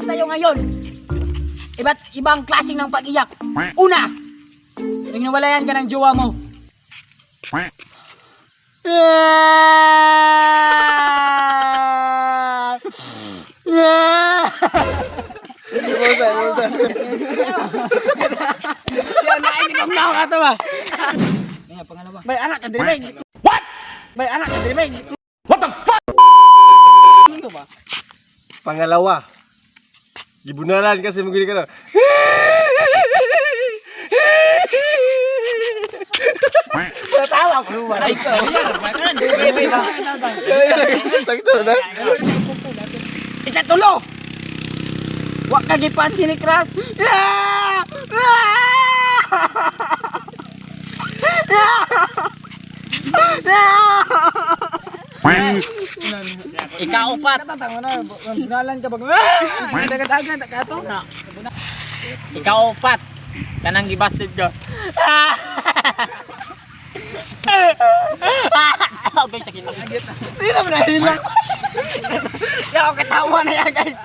tayo ngayon. Iba't ibang klaseng ng pag-iyak. Una, yung nawalayan ka ng jowa mo. Yan, naiinom na ako kato ba? Nga, pangalawa. May anak ka diri, bay. What? May anak ka diri, bay. What the fuck? Ano ba? Pangalawa. Gibunalan kasi mo gini ka na. Tawa ko ba? Ay, Sakto na. Ikatulo. Wa ka gipansin ni Crush. Ah! Ah! Ikaupat. Bunalan ka ba? Ah! Dagan-dagan ka to. Ikaupat. Kanang gibasted ka. Okay, sakit. Hindi naman nahilak. Ya, ako katawa na yan, guys.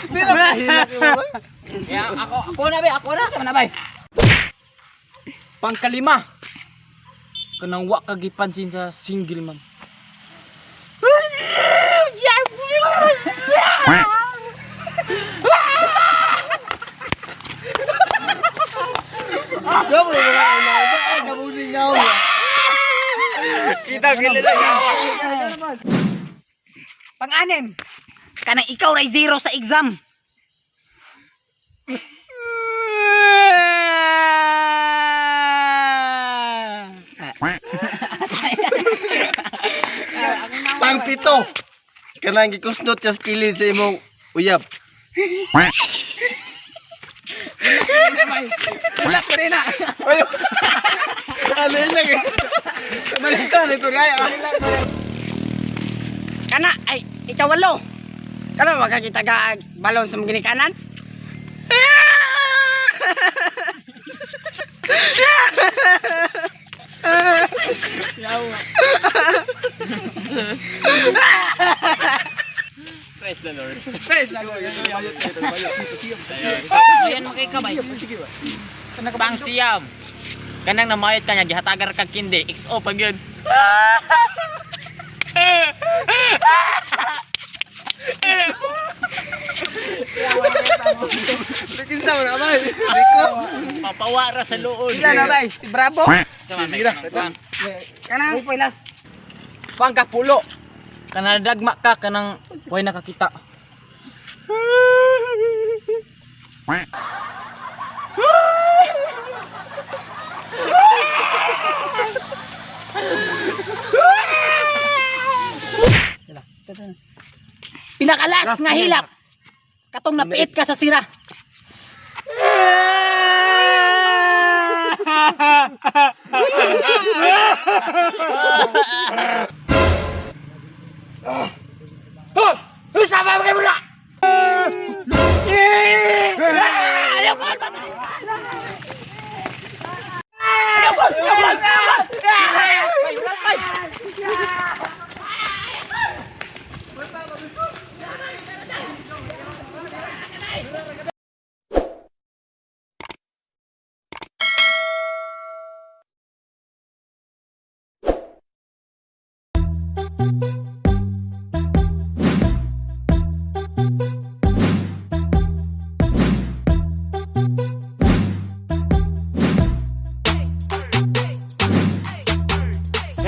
Hindi naman nahilak. Ya, ako na bay, ako na. Sama na, bay. Pangkalima. Kanang wa ka gipansin sa single man. Gamo na mga una. Ay, gamo din nga ako. Kita gila lang. Pang-anim. Kanang ikaw ray zero sa exam. Pangpito. Kanang gikusnot ka sa kilid sa imong uyab. Wala ko rin na. Ano yun lang eh. Baliktad ito gaya. Kana, ay, ikawalo. Kana, wag ka kita ka balon sa mga ginikanan. Praise the Lord. Ayan mo kay kabay. Pang siyam. Kanang namayot ka niya, gihatagar kag kindi. XO pag yun. Kinsa mo na bay. Rico. Papawa ra sa luod. Sila na, bay. Si Bravo. Sige na. Kana, upoy las. Pangkapulo. Kanang dagma ka kanang way nakakita. Pinakalas nga hilak. Katong napiit ka sa sira. Oh! Sama mo kayo muna! Ayaw ko! Ayaw ko! Ayaw ko!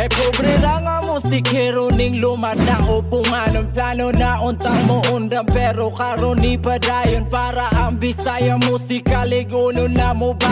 Eh pobre ra nga musikero ning lumad na upungan. Ang plano na untang mo undang pero karon ni padayon para ang Bisaya musika liguno na mo ba.